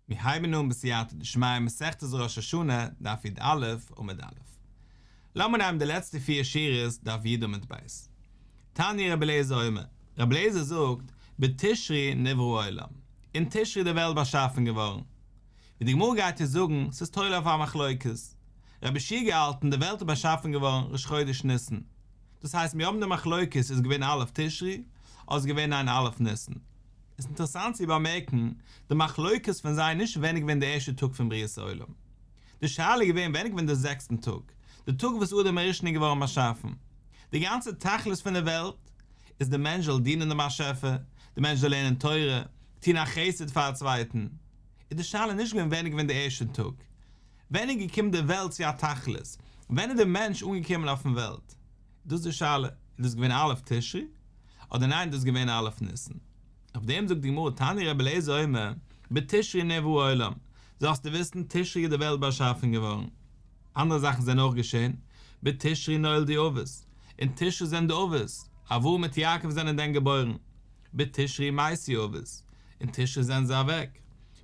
מיר הייבן אן בסייעתא דשמיא מסכת ראש השנה, דף י"א, עמוד א'. לאמיר נעמען די לעצטע פיר שורות דף י' עמוד ב'. תניא רבי אליעזר אומר, רבי אליעזר זאגט, בתשרי נברא העולם, אין תשרי איז די וועלט באשאפן געווארן. ווי די גמרא גייט יעצט זאגן, ס'איז תולה אויף א מחלוקת. רבי יהושע געהאלטן די וועלט איז באשאפן געווארן ראש חודש ניסן. דאס הייסט מיר האבן די מחלוקת איז געווען א' תשרי אדער איז געווען ניין א' ניסן. איז אינטערעסאנט צו באמערקן די מחלוקת פון זיי נישט ווען איז געווען די ערשטע טאג פון בריאת העולם. די שאלה איז געווען ווען איז געווען די זעקסטן טאג, די טאג וואס אדם הראשון איז געווארן באשאפן. די גאנצע תכלית פון די וועלט איז די מענטש זאל דינען דעם באשעפער, די מענטש זאל לערנען תורה, טון א חסד פאר א צווייטן. איז די שאלה נישט געווען ווען איז געווען די ערשטע טאג. ווען איז געקומען די וועלט צו א תכלית? ווען איז די מענטש אנגעקומען אויפן וועלט? דאס איז די שאלה, איז דאס געווען א' תשרי? אדער ניין דאס איז געווען א' ניסן? אויף דעם זאגט די גמרא תניא רבי אליעזר אומר בתשרי נברא העולם, זאלסטו וויסן תשרי איז די וועלט באשאפן געווארן, אנדערע זאכן זענען אויך געשען, בתשרי נולדו אבות, אין תשרי זענען די אבות, אברהם מיט יעקב זענען דען געבוירן, בתשרי מתו אבות, אין תשרי זענען זיי אוועק,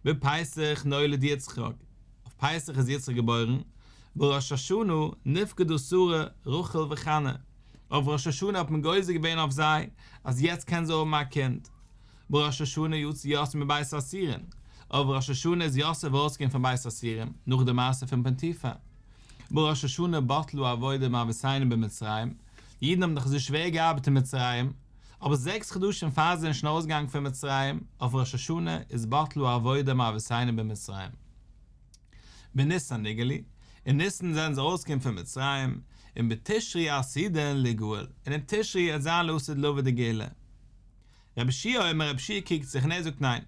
בפסח נולד יצחק, אויף פסח איז יצחק געבוירן, בראש השנה נפקדה שרה, רחל וחנה, אויף ראש השנה האט מען גוזר געווען אויף זיי אז יעצט קענען זיי האבן א קינד, בראש השנה יצא יוסף מבית האסורין, אויף ראש השנה איז יוסף ארויסגעקומען פון בית האסורים נאך די מעשה פון פוטיפר, בראש השנה בטלה עבודה מאבותינו במצרים, די אידן האבן דאך אזוי שווער געארבעט אין מצרים, אבער זעקס חדשים פאר זיי זענען שוין ארויסגעגאנגען פון מצרים, אויף ראש השנה איז בטלה עבודה מאבותינו במצרים. בניסן נגאלו, אין ניסן זענען זיי ארויסגעקומען פון מצרים, און בתשרי עתידין ליגאל, און אין תשרי עט זיין לעתיד לבוא די גאולה. רבי יהושע אומר רבי יהושע קריגט זיך און ער זאגט ניין,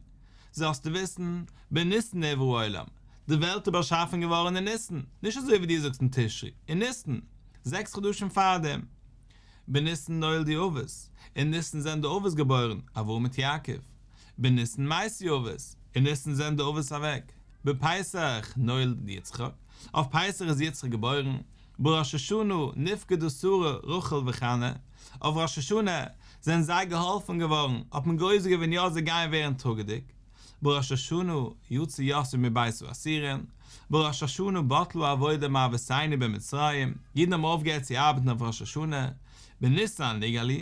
זאלסטו וויסן, בניסן נברא העולם, די וועלט איז באשאפן געווארן אין ניסן, נישט אזוי ווי דו זאגסט אין תשרי, אין ניסן, זעקס חדשים פארדעם. בניסן נולדו אבות, אין ניסן זענען די אבות געבוירן, אברהם מיט יעקב. בניסן מתו אבות, אין ניסן זענען די אבות אוועק. בפסח נולד יצחק, אויף פסח איז יצחק געבוירן. בראש השנה נפקדה שרה, רחל וחנה, אויף ראש השנה זענען זיי געהאלפן געווארן, האט מען גוזר געווען יא זיי גייען ווערן טראגעדיג. בראש השנה יצא יוסף מבית האסורין, בראש השנה בטלה עבודה מאבותינו במצרים, אידן האבן אויפגעהערט צו ארבעטן אויף ראש השנה, בניסן נגאלו,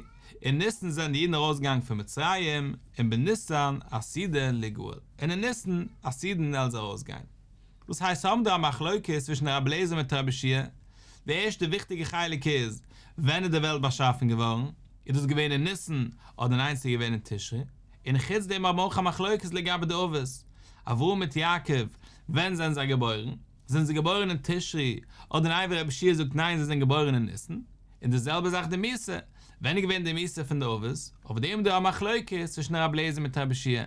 אין ניסן זענען די אידן ארויסגעגאנגען פון מצרים, און בניסן עתידין ליגאל, און אין ניסן עתידין עלן זיי ארויסגיין. דאס הייסט האבן דא א מחלוקת צווישן רבי אליעזר מיט רבי יהושע, די ערשטע וויכטיגע חלק איז, ווען איז די וועלט באשאפן געווארן, איז דאס געווען אין ניסן אדער ניין ס'איז געווען אין תשרי, און חוץ דעם האבן אויך א מחלוקת לגבי די אבות, אברהם מיט יעקב, ווען זענען זיי געבוירן? זענען זיי געבוירן אין תשרי, אדער ניין ווי רבי יהושע זאגט ניין זיי זענען געבוירן אין ניסן, און די זעלבע זאך די מיתה, ווען איז געווען די מיתה פון די אבות, אויף דעם איז דא א מחלוקת צווישן רבי אליעזר מיט רבי יהושע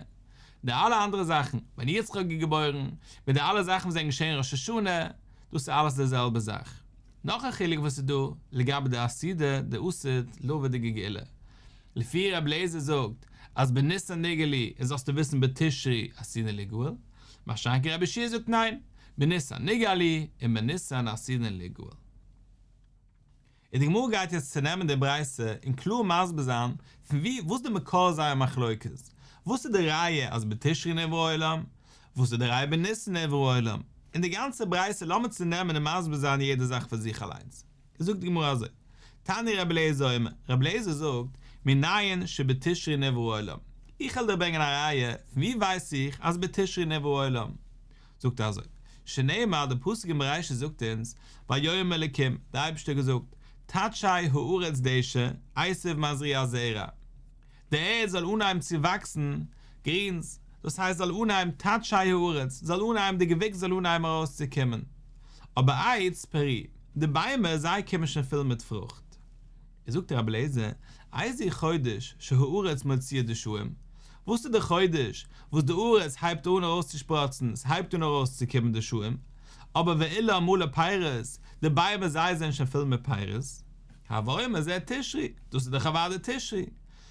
די אלע אנדערע זאכן, ווען יצחק איז געבוירן, מיט די אלע זאכן וואס זענען געשען ראש השנה, דאס איז אלעס די זעלבע זאך. נאך א חילוק וואס איז דא, לגבי די עתידה, די עתיד לבוא'דיגע גאולה. לפי רבי אליעזר זאגט אז בניסן נגאלו איז זאלסטו וויסן בתשרי עתידין ליגאל, מה שאין כן רבי יהושע זאגט ניין, בניסן נגאלו און בניסן עתידין ליגאל. און די גמרא גייט יעצט צונעמען די ברייתא און קלאר מסביר זיין פון ווי וואס די מקור זייער מחלוקת, וואס איז די ראיה אז בתשרי נברא העולם, וואס איז די ראיה בניסן נברא העולם, און די גאנצע ברייתא לאמיר צונעמען און מסביר זיין יעדע זאך פאר זיך אליינס. זאגט די גמרא אזוי, תניא רבי אליעזר אומר, רבי אליעזר זאגט, מנין שבתשרי נברא העולם, איך וועל דיר ברענגען א ראיה, פון ווי ווייס איך אז בתשרי נברא העולם? זאגט ער אזוי, שנאמר, די פסוק אין בראשית זאגט אונז, ויאמר אלקים, דער אייבערשטער האט געזאגט, תדשא הארץ דשא, עשב מזריע זרע, די ערד זאל אנהייבן צו וואקסן גרינס, דאס הייסט זאל אנהייבן תדשא הארץ, זאל אנהייבן די געוויקס זאל אנהייבן ארויסצוקומען, אבער עץ פרי, די ביימער זיי קומען שוין פול מיט פרוכט. איז זאגט רבי אליעזר, איזהו חודש שהארץ מוציאה דשאים, וואס איז די חודש וואס די ארץ הייבט אן ארויסצושפראצן, עס הייבט אן ארויסצוקומען דשאים, אבער ואילן מלא פירות, די ביימער זיי זענען שוין פול מיט פירות. הוי אומר זה תשרי, דאס איז דאך אוודאי תשרי,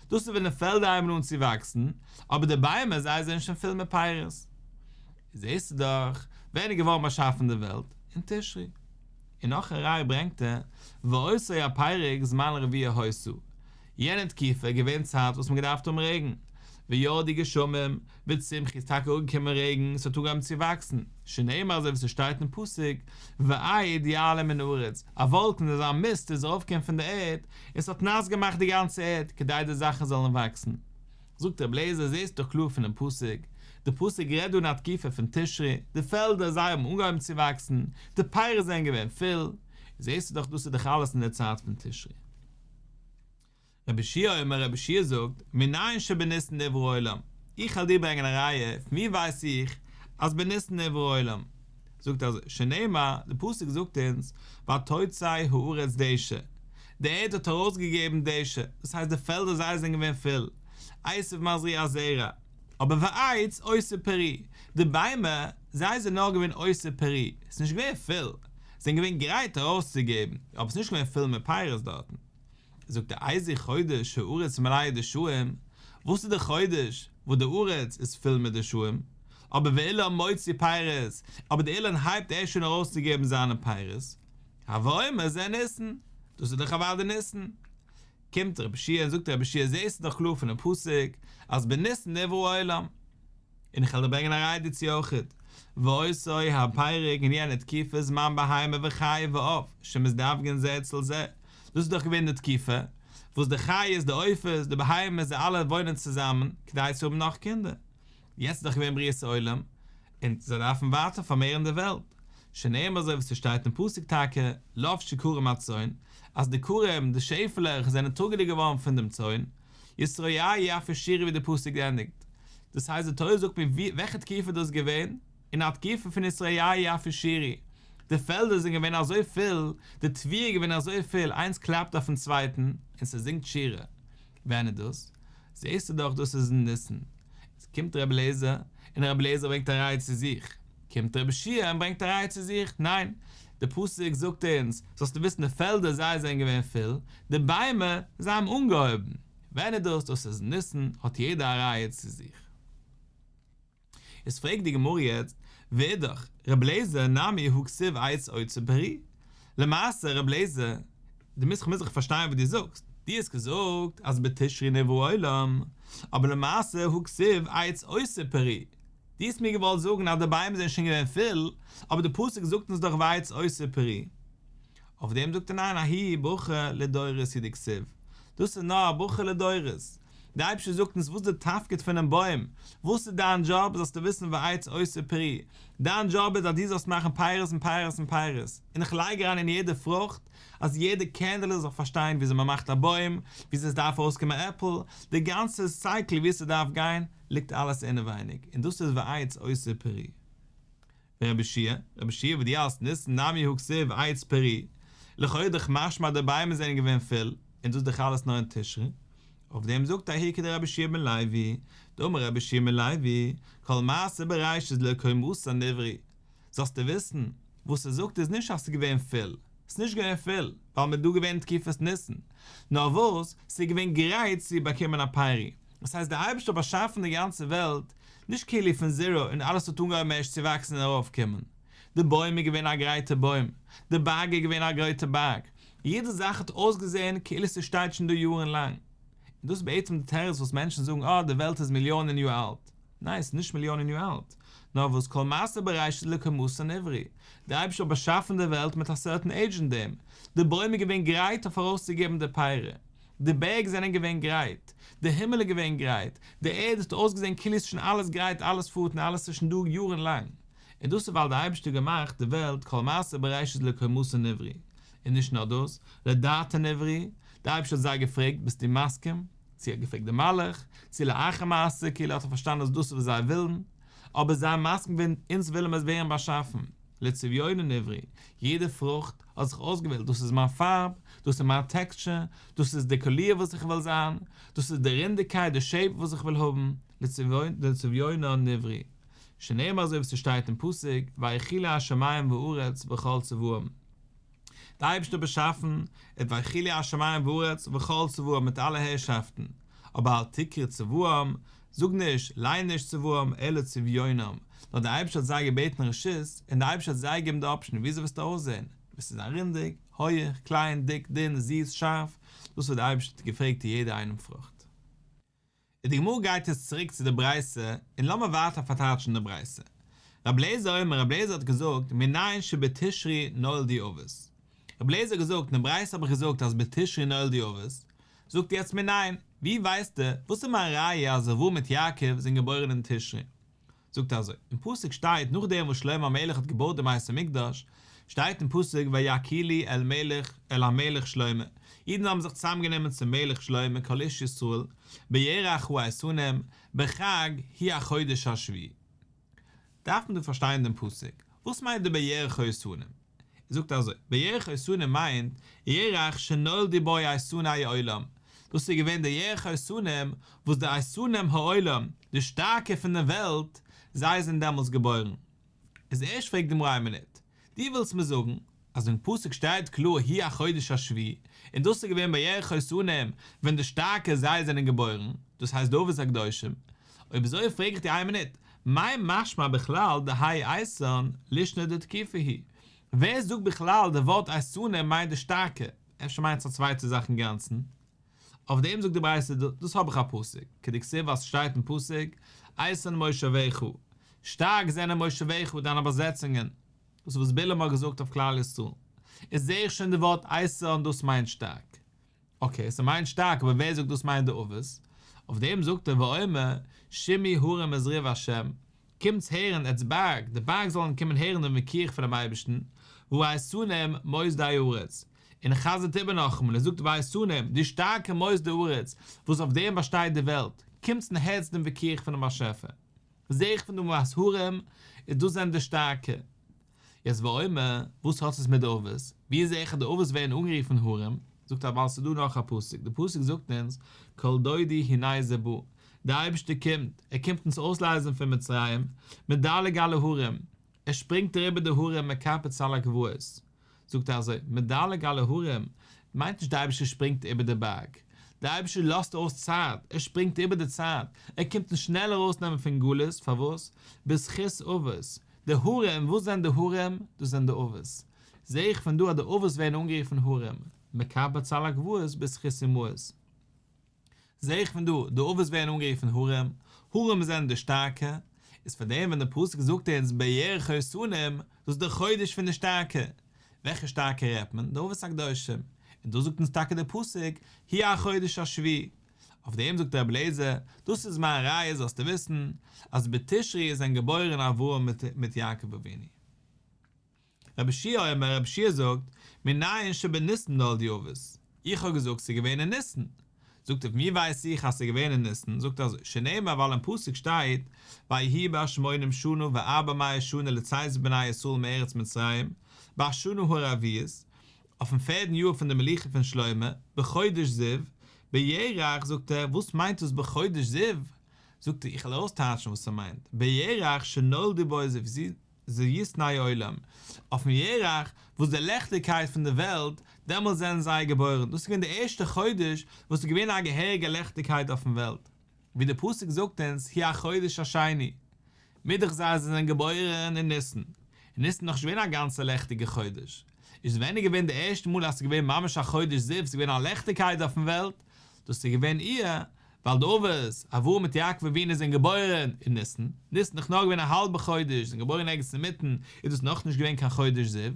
דאס איז ווען די פעלדער הייבן אן צו וואקסן, אבער די ביימער זיי זענען שוין פול מיט פירות. זעסטו דאך, ווען איז געווארן באשאפן די וועלט? אין תשרי. און נאך א ראיה ברענגט ער, ואותו הפרק זמן רבייה היתה, יענע תקופה איז געווען צייט וואס מען געדארפט האבן רעגן, וירדו גשמים, וצמחו איז טאקע אראפגעקומען רעגן, ס'האט אנגעהויבן צו וואקסן, שנאמר אזוי ווי ס'שטייט אין פסוק, ואד יעלה מן הארץ, א וואלקן אזא מיסט איז ארויפגעקומען פון די ערד, און ס'האט נאס געמאכט די גאנצע ערד, כדי די זאכן זאלן וואקסן. זאגט רבי אליעזר זעסט דאך קלאר פונעם פסוק, די פסוק רעדט דא אין א תקופה פון תשרי, די פעלדער זיי האבן אנגעהויבן צו וואקסן, די פירות זענען געווען פול, זעסטו דאך דאס איז דאך אלעס אין די צייט פון תשרי. רבי יהושע אומר רבי יהושע זאגט, מנין שבניסן נברא העולם, איך וועל דיר ברענגען א ראיה, פון ווי ווייס איך אז בניסן נברא העולם? זאגט אזוי, שנאמר, די פסוק זאגט אונז, ותוצא הארץ דשא, די ערד האט ארויסגעגעבן דשא, דאס הייסט די פעלדער זיי זענען געווען פול, עשב מזריע זרע, אבער ועץ עושה פרי, די ביימער, זיי זענען נאר געווען עושה פרי, עס איז נישט געווען פול, זיי זענען געווען גרייט ארויסצוגעבן, אבער עס איז נישט געווען פול מיט פירות דארטן. זאגט ער איזהו חודש שהארץ מלאה דשאים, וואס איז די חודש וואס די ארץ איז פול מיט דשאים, אבער ואילן מוציא פירות, אבער די אילן הייבט ערשט אן ארויסצוגעבן זיינע פירות, הוי אומר זה ניסן, דאס איז דאך אוודאי ניסן. קומט רבי יהושע און זאגט רבי יהושע זעסטו דאך קלאר פונעם פסוק אז בניסן נברא העולם. און איך וועל דיר ברענגען א ראיה דערצו אויכעט, ואותו הפרק אין יענע תקופה זמן בהמה וחיה ועוף שמזדווגין זה אצל זה, דאס איז דאך געווען די תקופה וואס די חיות די עופות די בהמות זיי אלע וואוינען צוזאמען כדי צו האבן נאך קינדער, יעצט איז דאך געווען בריאת העולם און זיי דארפן ווייטער פארמערן די וועלט, שנאמר אזוי ווי ס'שטייט אין פסוק טאקע, לבשו כרים הצאן, אז די כרים, די שעפעלעך, זענען טראגעדיג געווארן פון דעם צאן, יתרועעו אף ישירו ווי די פסוק ענדיגט. דאס הייסט די תורה זאגט מיר ווי וועלכע תקופה דאס איז געווען, אין א תקופה פון יתרועעו אף ישירו, די פעלדער זענען געווען אזוי פול, די תבואה איז געווען אזוי פול, איינס קלאפט אויפן צווייטן און ס'זינגט שירה. ווען איז דאס? זעסטו דאך דאס איז אין ניסן. איז קומט רבי אליעזר, און רבי אליעזר ברענגט א ראיה צו זיך. קומט רבי יהושע און ברענגט א ראיה צו זיך, ניין, די פסוק זאגט אונז, זאלסטו וויסן די פעלדער זיי זענען געווען פול, די ביימער, זיי האבן אנגעהויבן. ווען איז דאס? דאס איז ניסן, האט יעדער א ראיה צו זיך. איז פרעגט די גמרא יעצט, ואידך, ר' אליעזר נמי הא כתיב עץ עושה פרי, למעשה ר' אליעזר, דו מוזט כ'מוז דאך פארשטיין וואס דו זאגסט, דו האסט געזאגט אז בתשרי נברא העולם, אבער למעשה הא כתיב עץ עושה פרי, דו האסט מיר געוואלט זאגן אז די ביימער זענען שוין געווען פול, אבער די פסוק זאגט אונז דאך ועץ עושה פרי. אויף דעם זאגט ער ניין ההיא ברכה לדורות הוא דכתיב, דאס איז נאר א ברכה לדורות, די אייבערשטער זאגט אונז וואס איז די תפקיד פונעם בוים, וואס איז דיין דזשאב זאלסטו וויסן ועץ עושה פרי, דיין דזשאב איז אז דו זאלסט מאכן פירות און פירות און פירות, און איך לייג אריין אין יעדע פרוכט אז יעדע קערנדעלע זאל פארשטיין וויאזוי מען מאכט א בוים, וויאזוי עס דארף ארויסקומען עפל, די גאנצע סייקל ווי עס דארף גיין ליגט אלעס אינעווייניג, און דאס איז ועץ עושה פרי. ורבי יהושע, רבי יהושע וואס דו האלסט ניסן נמי הא כתיב עץ פרי, לכאו' דאך משמע אז די ביימער זענען געווען פול, און דאס איז דאך אלעס נאר אין תשרי. אויף דעם זאגט ער ההיא כדרבי יהושע בן לוי, דאמר רבי יהושע בן לוי, כל מעשה בראשית לקומתן נבראו. זאלסטו וויסן, וואס ער זאגט איז נישט אז ס'איז געווען פול, ס'איז נישט געווען פול, ווייל מ'איז דא געווען אין תקופת ניסן, נאר וואס, ס'איז געווען גרייט צו באקומען א פרי. דאס הייסט דער אייבערשטער האט באשאפן די גאנצע וועלט, נישט כאילו פון זירא און אלעס האט אנגעהויבן ערשט צו וואקסן און ארויפקומען. די בוים איז געווען א גרייטע בוים, די בארג איז געווען א גרייטע בארג, יעדע זאך האט אויסגעזען כאילו ס'שטייט שוין דא יארן לאנג. און דאס איז בעצם די תירוץ וואס מענטשן זאגן אה די וועלט איז מיליאנען יאר אלט. ניין ס'איז נישט מיליאנען יאר אלט, נאר וואס כל מעשה בראשית לקומתן נבראו, דער אייבערשטער האט באשאפן די וועלט מיט א סערטען עידזש אין דעם, די בוים איז געווען גרייט אויף ארויסצוגעבן די פירות, די בערג זענען געווען גרייט, די הימל איז געווען גרייט, די ערד האט אויסגעזען כאילו ס'איז שוין אלעס גרייט אלעס פארט און אלעס איז שוין דא יארן לאנג, און דאס איז ווייל דער אייבערשטער האט געמאכט די וועלט כל מעשה בראשית לקומתן נבראו, און נישט נאר דאס, לדעתן נבראו, דער אייבערשטער האט זיי געפרעגט ביסטו מסכים? צו ער האט געפרעגט די מלאך, צו לאחר מעשה כאילו האט ער פארשטאנען אז דאס איז וואס זיי ווילן, אבער זיי האבן מסכים געווען אונז ווילן מיר ווערן באשאפן, לצביונה נבראו, יעדע פרוכט האט זיך אויסגעוועלט דאס איז מיין פארב, דאס איז מיין טעקסטשער, דאס איז די קאליר וואס איך וויל זיין, דאס איז די רונדיגקייט די שעיפ וואס איך וויל האבן, לצביונה נבראו, שנאמר אזוי ווי ס'שטייט אין פסוק, ויכולו השמים והארץ וכל צבאם. דער אייבערשטער האט באשאפן את ויכולו השמים והארץ וכל צבאם מיט אלע הערשאפטן, אבער אל תקרי צבאם, זאג נישט, ליין נישט צבאם, אלא צביונם, נאר דער אייבערשטער האט זיי געבעטן רשות, און דער אייבערשטער האט זיי געגעבן די אפשן וויאזוי ווילסטו אויסזען, ווילסטו זיין רונדיג, הויעך, קליין, דיק, דין, זיס, שארף, דאס האט דער אייבערשטער געפרעגט יעדע איינעם פרוכט. און די גמרא גייט יעצט צוריק צו די ברייתא, און לאמיר ווייטער פארטייטשן די ברייתא. רבי אליעזר אומר, רבי אליעזר האט געזאגט, מנין שבתשרי נולדו אבות. רבי אליעזר האט געזאגט, אין די ברייתא האב איך געזאגט אז בתשרי נולדו אבות, זאגט יעצט מנין, ווי ווייסטו, וואס איז מיין ראיה אז אברהם מיט יעקב זענען געבוירן אין תשרי? זאגט ער אזוי, אין פסוק שטייט נאכדעם וואס שלמה המלך האט געבויט דעם בית המקדש, שטייט אין פסוק ויקהלו אל מלך אל המלך שלמה, אידן האבן זיך צוזאמגענומען צום מלך שלמה כל איש ישראל, בירח האיתנים, בחג הוא החודש השביעי. דארף מען דא פארשטיין דעם פסוק, וואס מיינט די בירח האיתנים? זאגט ער אזוי, בירח האיתנים מיינט ירח שנולדו בו איתני העולם, דאס איז געווען די ירח האיתנים וואס די איתנים העולם, די שטארקע פון די וועלט, זיי זענען דעמאלטס געבוירן. איז ערשט פרעגט די גמרא איין מינוט, דו ווילסט מיר זאגן אז אין פסוק שטייט קלאר הוא החודש השביעי, און דאס איז געווען בירח האיתנים ווען די שטארקע זיי זענען געבוירן, דאס הייסט די אבות הקדושים, אויב אזוי פרעג איך דיר איין מינוט, מאי משמע בכלל דהאי איתן לישנא דתקיפא הוא? ווער זאגט בכלל די ווארט איתנים מיינט די שטארקע? אפשר מיינט עס א צווייטע זאך אינגאנצן? אויף דעם זאגט די ברייתא דאס האב איך א פסוק, כדכתיב וואס שטייט אין פסוק, איתן מושביך, שטארק זענען מושביך דיינע באזעצונגען, דאס איז וואס בלעם האט געזאגט אויף כלל ישראל, איז זעה איך שוין די ווארט איתן דאס מיינט שטארק. אקעי, ס'מיינט שטארק, אבער ווער זאגט דאס מיינט די אבות? אויף דעם זאגט ער ואומר שמעו הרים את ריב השם, קומטס הערן עטס בערג, די בערג זאלן קומען הערן דעם וויכוח פונעם אייבערשטן, והאיתנים מוסדי הארץ, און ער חזר'ט איבער נאכאמאל, ער זאגט והאיתנים, די שטארקע מוסדי הארץ, וואס אויף דעם באשטייט די וועלט, קומטס און הערטס דעם וויכוח פונעם באשעפער. זעה איך פון דא אז הרים, איז דאס זענען די שטארקע. יעצט ואומר, וואס האט עס מיט די אבות? ווי זעה איך אז די אבות ווערן אנגערופן הרים? זאגט ער ווייל ס'איז דא נאך א פסוק, די פסוק זאגט אונז, קול דודי הנה זה בא, דער אייבערשטער קומט, ער קומט אונז אויסלייזן פון מצרים, מדלג על ההרים, ער שפרינגט אריבער די הרים מקפץ על הגבעות. זאגט ער אזוי, מדלג על ההרים, מיינט נישט דער אייבערשטער שפרינגט איבער די בארג, דער אייבערשטער לאזט אויס צייט, ער שפרינגט איבער די צייט, ער קומט אונז שנעל ארויסנעמען פון גלות, פארוואס? בזכות אבות, די הרים, וואס זענען די הרים? דאס זענען די אבות. זעה איך פון דא אז די אבות ווערן אנגערופן הרים, מקפץ על הגבעות בזכות אמהות. זעה איך פון דא, די אבות ווערן אנגערופן הרים, הרים זענען די שטארקע, איז פאר דעם ווען די פסוק זאגט אונז בירח האיתנים, דאס איז דער חודש פון די שטארקע. וועלכע שטארקע רעדט מען? די אבות הקדושים. און דאס זאגט אונז טאקע דער פסוק, הוא החודש השביעי. אויף דעם זאגט רבי אליעזר, דאס איז מיין ראיה זאלסטו וויסן, אז בתשרי זענען געבוירן אברהם מיט יעקב אבינו. רבי יהושע אומר, רבי יהושע זאגט, מנין שבניסן נולדו אבות, איך האב געזאגט ס'איז געווען אין ניסן. זאגט ער, פון ווי ווייס איך אז ס'איז געווען אין ניסן, זאגט ער אזוי, שנאמר ווייל אין פסוק שטייט, ויהי בשמונים שנה וארבע מאות שנה לצאת בני ישראל מארץ מצרים, בשנה הרביעית, אויפן פערדן יאר פון די מלוכה פון שלמה, בחודש זיו, בירח, זאגט ער, וואס מיינט דאס בחודש זיו? זאגט ער, איך וועל אויסטייטשן וואס ס'מיינט, בירח שנולדו בו זיתני עולם, אויפן ירח וואס די לעכטיגקייט פון די וועלט, דעמאלטס זענען זיי געבוירן, דאס איז געווען די ערשטע חודש וואס איז געווען א געהעריגע לעכטיגקייט אויפן וועלט, ווי די פסוק זאגט אונז, הוא החודש השני, מידך זיי זענען געבוירן אין ניסן, און ניסן איז נאכנישט געווען א גאנצע לעכטיגע חודש, איז ווען איז געווען די ערשטע מאל אז ס'איז געווען ממש א חודש זיו, ס'איז געווען א לעכטיגקייט אויפן וועלט, דאס איז געווען אייר, ווייל די אבות, אברהם מיט יעקב אבינו זענען געבוירן אין ניסן, ניסן איז נאך נאר געווען א האלבע חודש, זענען געבוירן ערגעץ אינמיטן, איז דאס נאכנישט געווען קיין חודש זיו,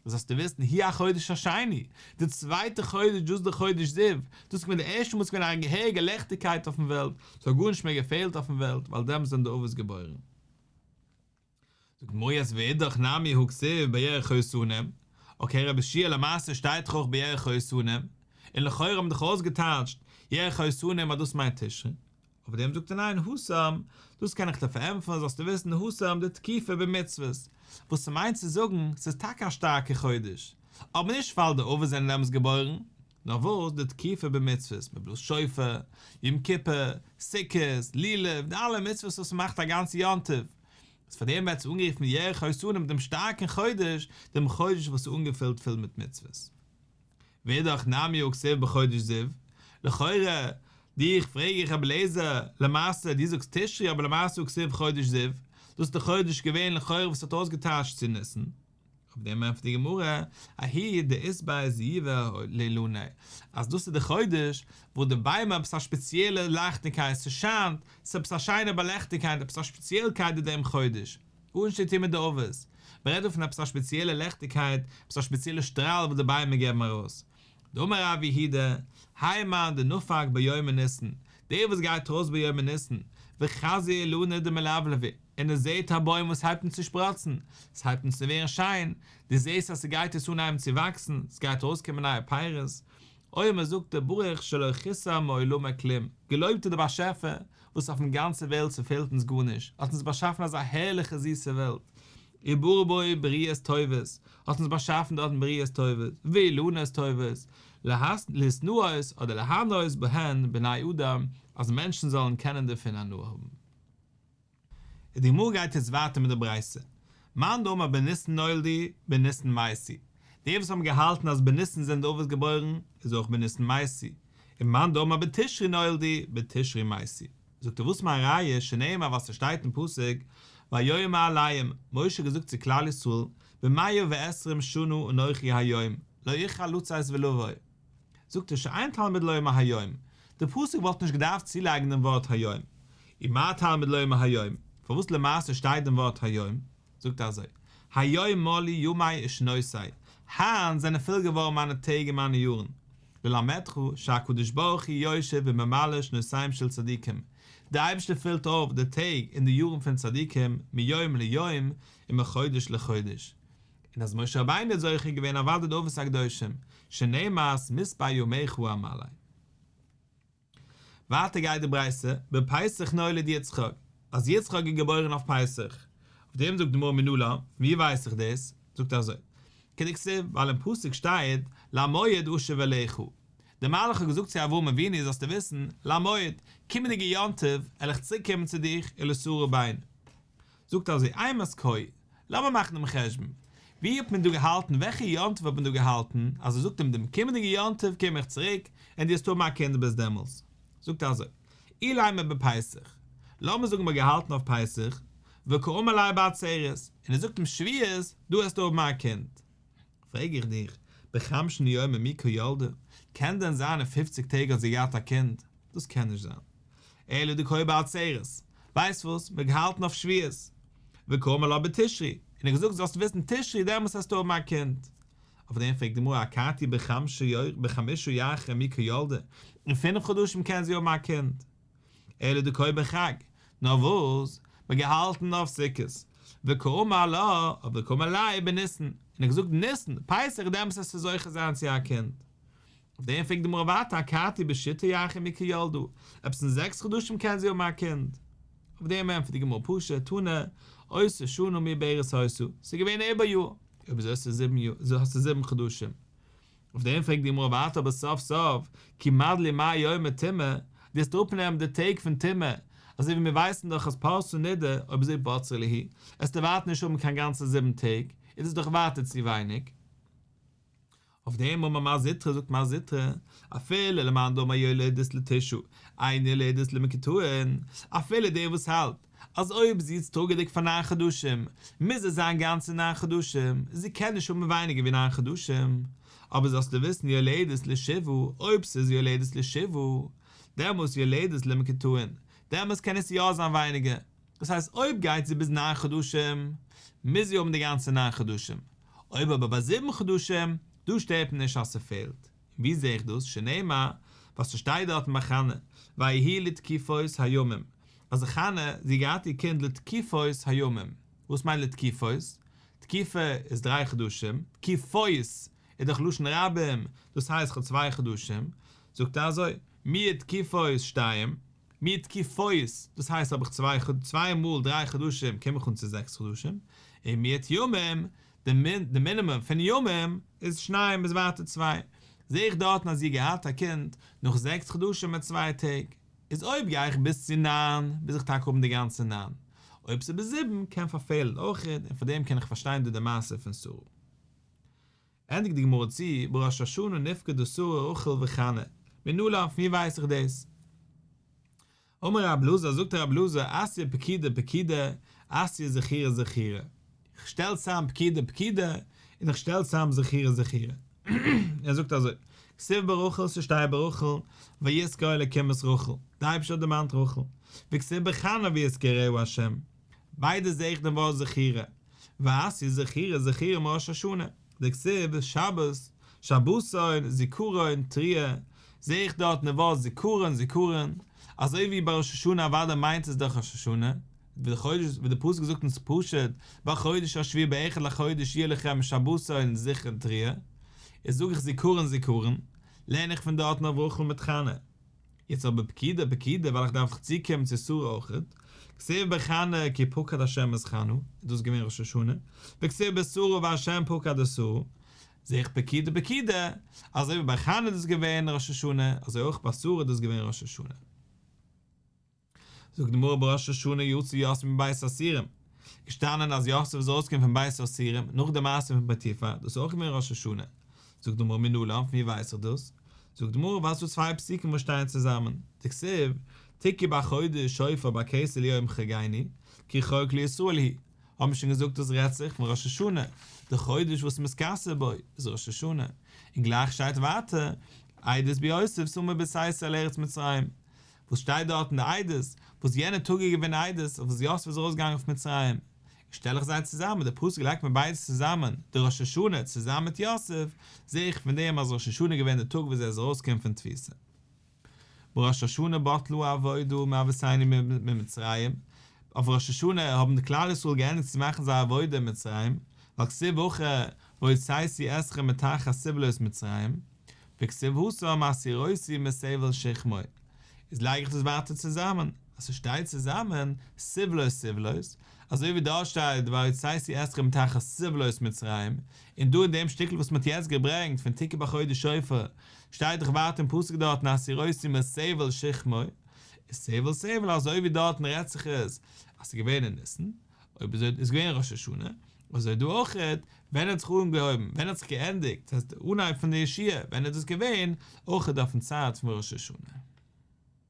זאלסטו וויסן, הוא החודש השני, די צווייטע חודש, דאס איז די חודש זיו, דאס איז געווען די ערשטע מאל ס'איז געווען א געהעריגע לעכטיגקייט אויפן וועלט, ס'האט גארנישט מער געפעלט אויפן וועלט, ווייל דעמאלטס זענען די אבות געבוירן. זאגט די גמרא יעצט ואידך נמי הא כתיב בירח האיתנים, אקעי רבי יהושע למעשה שטייט דאך אויך בירח האיתנים, און לכאורה האבן דאך אויסגעטייטשט ירח האיתנים אז דאס מיינט תשרי, אויף דעם זאגט ער ניין התם, דאס קען איך דיר פארענטפערן זאלסטו וויסן התם דתקיפי במצוות, וואס ס'מיינט צו זאגן ס'איז טאקע א שטארקע חודש, אבער נישט ווייל די אבות זענען דעמאלטס געבוירן, נאר וואס דתקיפי במצוות, מ'בלאזט שופר, יום כיפור, סוכות, לולב, די אלע מצוות וואס מ'מאכט א גאנצע יום טוב, איז פאר דעם ווערט עס אנגערופן ירח האיתנים דעם שטארקן חודש, דעם חודש וואס איז אנגעפילט פול מיט מצוות. ואידך נמי הא כתיב בחודש זיו, לכאורה, דיך פרעג איך רבי אליעזר, למעשה דו זאגסט תשרי אבער למעשה הא כתיב חודש זיו, דאס איז די חודש געווען לכאורה וואס האט אויסגעטייטשט צו ניסן. אויף דעם ענטפערט די גמרא, ההוא דאית ביה זיוא לאילני, אז דאס איז די חודש וואס די ביימער עפעס א שפעציעלע לייכטיגקייט, ס'שיינט, ס'איז עפעס א שיינע באלעכטיגקייט, עפעס א שפעציעלקייט אין דעם חודש, גארנישט צו טון מיט די אבות, מ'רעדט דא פון עפעס א שפעציעלע ליכטיגקייט, עפעס א שפעציעלע שטראל וואס די ביימער געבן ארויס. דאמר רב יהודה, האי מאן דנפק ביומי ניסן, דער וואס גייט ארויס ביומי ניסן, וחזי אילנא דמלבלבי, און ער זעט א בוים וואס הייבט אן צו שפראצן, עס הייבט אן צו ווערן שיין, דו זעסט אז ס'גייט יעצט אנהייבן צו וואקסן, ס'גייט ארויסקומען נייע פירות, אומר זאגט ער ברוך שלא חיסר מעולמו כלום, געלויבט איז דער באשעפער וואס אויפן גאנצע וועלט ס'פעלט אונז גארנישט, האט אונז באשאפן אזא הערליכע זיסע וועלט, וברא בו בריות טובות, האט אונז באשאפן דארטן בריות טובות, ואילנות טובות, להתנאות אדער להנות בהן בני אדם, אז מענטשן זאלן קענען דערפון הנאה האבן. די גמרא גייט יעצט ווייטער מיט די ברייתא, מאן דאמר בניסן נולדו, בניסן מתו, די וואס האבן געהאלטן אז בניסן זענען די אבות געבוירן, איז אויך בניסן מתו, און מאן דאמר בתשרי נולדו, בתשרי מתו. זאגט ער וואס מיין ראיה, שנאמר וואס ס'שטייט אין פסוק, ויאמר אליהם, משה האט געזאגט צו כלל ישראל, במאה ועשרים שנה אנכי היום, לא אוכל לצאת ולבוא. זאגט ער שאין תלמוד לומר היום, די פסוק וואלט נישט געדארפט צולייגן דעם ווארט היום, ומה תלמוד לומר היום, פארוואס למעשה שטייט דעם ווארט היום, זאגט ער אזוי, היום מלאו ימי ושנותי, היינט זענען פול געווארן מיינע טעג און מיינע יארן, ללמדך שהקדוש ברוך הוא יושב וממלא שנותיהם של צדיקים, דער אייבערשטער פילט אויף די טעג און די יארן פון צדיקים מיום ליום ומחודש לחודש, און אז משה רבינו האט זוכה געווען אוודאי די אבות הקדושים, שנאמר את מספר ימיך אמלא. ווייטער גייט די ברייתא, בפסח נולד יצחק, אז יצחק איז געבוירן אויף פסח, אויף דעם זאגט די גמרא מנלן, פון ווי ווייס איך דאס? זאגט ער אזוי, כדכתיב, ווייל אין פסוק שטייט, למועד אשוב אליך, דער מלאך האט געזאגט צו אברהם אבינו זאלסטו וויסן, למועד, קומענדיגע יום טוב, וועל איך צוריק קומען צו דיך, ולשרה בן. זאגט אזוי אימת קאי, לאמיר מאכן דעם חשבון, ווי האט מען דא געהאלטן, וועלכע יום טוב האט מען דא געהאלטן, אז ער זאגט אים דעם קומענדיגע יום טוב קום איך צוריק, און דו וועסט האבן א קינד ביז דעמאלס. זאגט ער אזוי, אילימא בפסח, לאמיר זאגן מ'האט געהאלטן אויף פסח, וקאמר ליה בעצרת, און ער זאגט אים שבועות, דא וועסטו האבן א קינד. פרעג איך דיך, בחמשין יומי מי קא ילדה, קען דען זיין אין פופציג טעג האט זי געהאט א קינד? דאס קען נישט זיין. אלא דקאי בעצרת, ווייסט וואס, מ'האט געהאלטן אויף שבועות, וקאמר לה בתשרי, און ער האט געזאגט זאלסט וויסן תשרי דעמאלס וועסטו האבן א קינד. אויף דעם פרעגט די גמרא אכתי בחמשה ירחי מי קא ילדה, אין פינף חדשים קען זי האבן א קינד? אלא דקאי בחג, נאר וואס, מ'האט געהאלטן אויף סוכות, וקאמר לה, וקאמר ליה בניסן, און ער האט געזאגט ניסן, פסח דעמאלס וועסטו זוכה זיין צו א קינד. אויף דעם פרעגט די גמרא ווייטער אכתי בשיתא ירחי מי קא ילדה, עפעס אין זעקס חדשים קען זי האבן א קינד. אויף דעם ענטפערט די גמרא פשוט, תנא, אותה שנה מעוברת היתה, ס'איז געווען עיבור יאר, אויב אזוי האסטו זיבן יאר, האסטו זיבן חדשים. אויף דעם פרעגט די גמרא ווייטער אבער סוף סוף, כי מדלי מר יומי טומאה, דו וועסט אראפנעמען די טעג פון טומאה, אזוי ווי מיר ווייסן דאך אז פרסה נידה, אויב אזוי בצרי להו, וועסטו ווייטער נישט האבן קיין גאנצע זיבן טעג, איז דאס דאך ווייטער צו ווייניג. אויף דעם אמר מר זוטרא זאגט מר זוטרא, אפילו למאן דאמר יולדת לתשעה, אינה יולדת למקוטעין, אפילו דער וואס האלט אז אויב זי איז טראגעדיג פאר ניין חדשים, מוז עס זיין גאנצע ניין חדשים, זי קען נישט האבן ווייניגער ווי ניין חדשים, אבער זאלסטו וויסן יולדת לשבעה, אויב ס'איז יולדת לשבעה, דעמאלס יולדת למקוטעין, דעמאלס קען עס יא זיין ווייניגער, דאס הייסט אויב גייט זי ביז ניין חדשים, מוז זי האבן די גאנצע ניין חדשים, אויב אבער ביי זיבן חדשים, דא שטערט מיר נישט אז ס'פעלט. און ווי זעה איך דאס? שנאמר, וואס ס'שטייט דארטן ביי חנה, ויהי לתקופות הימים, אז חנה, זי האט געהאט איר קינד לתקופות הימים. וואס מיינט לתקופות? תקופה איז דריי חדשים, תקופות איז דאך לשון רבים, דאס הייסט כ'האב צוויי חדשים. זאגט ער אזוי, מיעוט תקופות שתיים, מיעוט תקופות, דאס הייסט האב איך צוויי צוויי מאל דריי חדשים קום איך אן צו זעקס חדשים, און מיעוט ימים, די מינימום פון ימים איז שניים איז ווייטער צוויי, זעה איך דארטן אז זי האט געהאט א קינד נאך זעקס חדשים מיט צוויי טעג, איז אויב גיי איך ביז צו ניין מוז איך טאקע האבן די גאנצע ניין, אויב ס'איז ביז זיבן קען פארפעלן אויך, און פאר דעם קען איך פארשטיין דא די מעשה פון שרה. ענדיגט די גמרא צו, בראש השנה נפקדה שרה רחל וחנה, מנלן פון ווי ווייס איך דאס? אמר רב אלעזר, זאגט רב אלעזר, אתיא פקידה פקידה, אתיא זכירה זכירה. איך שטעל צוזאם פקידה פקידה, און איך שטעל צוזאם זכירה זכירה. ער זאגט אזוי, כתיב ברחל ס'שטייט ביי רחל, ויזכר אלקים את רחל, די אייבערשטער האט דערמאנט רחל, וכתיב בחנה ויזכרה ה', ביידע זעה איך דעם ווארט זכירה, ואתיא זכירה זכירה מראש השנה, דכתיב שבת, שבתון, זכרון, תרועה, זעה איך דארטן די ווארט זכרון זכרון, אזוי ווי ביי ראש השנה אוודאי מיינט עס דאך ראש השנה, ווי די חודש ווי די פסוק זאגט אונז פשוט בחודש השביעי באחד לחודש יהיה לכם שבתון זכרון תרועה, איז זאג איך זכרון זכרון, לערן איך פון דארטן אויף רחל מיט חנה. יעצט אבער פקידה פקידה ווייל איך דארף דאך צוקומען צו שרה אויכעט, כתיב בחנה כי פקד השם את חנה, איז דאס געווען ראש השנה, וכתיב בשרה והשם פקד את שרה, זעה איך פקידה פקידה, אזוי ווי ביי חנה איז דאס געווען ראש השנה, אזוי אויך ביי שרה איז דאס געווען ראש השנה. זאגט די גמרא בראש השנה יצא יוסף מבית האסורים, געשטאנען אז יוסף איז ארויסגעקומען פון בית האסורים נאך די מעשה פון פוטיפר, דאס איז אויך געווען ראש השנה, זאגט די גמרא מנלן פון ווי ווייס איך דאס? זאגט די גמרא ווייל ס'דא צוויי פסוקים וואס שטייען צוזאמען, דכתיב, תקעו בחודש שופר בכסה ליום חגנו, כי חג לישראל הוא, האבן מיר שוין געזאגט דאס רעדט זיך פון ראש השנה, די חודש וואס מתכסה בו איז ראש השנה, און גלייך שטייט ווייטער, עדות ביוסף שמו בצאתו על ארץ מצרים, וואס שטייט דארט אין די עדות, וואס יענע טאג איז געווען עדות אויף וואס יוסף איז ארויסגעגאנגען אויף מצרים, שטעל איך זיי צוזאמען, די פסוק לייגט מיר ביידע צוזאמען, די ראש השנה צוזאמען מיט יוסף, זע איך פון דעם אז ראש השנה איז געווען די טאג וואס ער איז ארויסגעקומען פון תפיסה. בראש השנה בטלה העבודה מאבותינו ממצרים, אויף ראש השנה האבן די כלל ישראל געענדיגט צו מאכן זייער עבודה אין מצרים, ווייל כתיב הכא והוצאתי אתכם מתחת סבלות מצרים, וכתיב התם הסירותי מסבל שכמו, איז לייג איך דאס ווייטער צוזאמען, אז ס'שטייט צוזאמען סבלות סבלות, אזוי ווי דארט שטייט והוצאתי אתכם מתחת סבלות מצרים, און דא אין דעם שטיקל וואס מ'האט יעצט געברענגט פון תקעו בחודש שופר, שטייט דאך ווייטער אין פסוק דארטן הסירותי מסבל שכמו, איז סבל סבל אזוי ווי דארטן רעדט זיך עס אז ס'איז געווען אין ניסן, אויב אזוי איז געווען ראש השנה, אזוי דא אויכעט, ווען האט זיך אנגעהויבן, ווען האט זיך געענדיגט, דאס הייסט די אנהייב פון די ישועה, ווען איז דאס געווען, אויכעט אויפן צייט פון ראש השנה.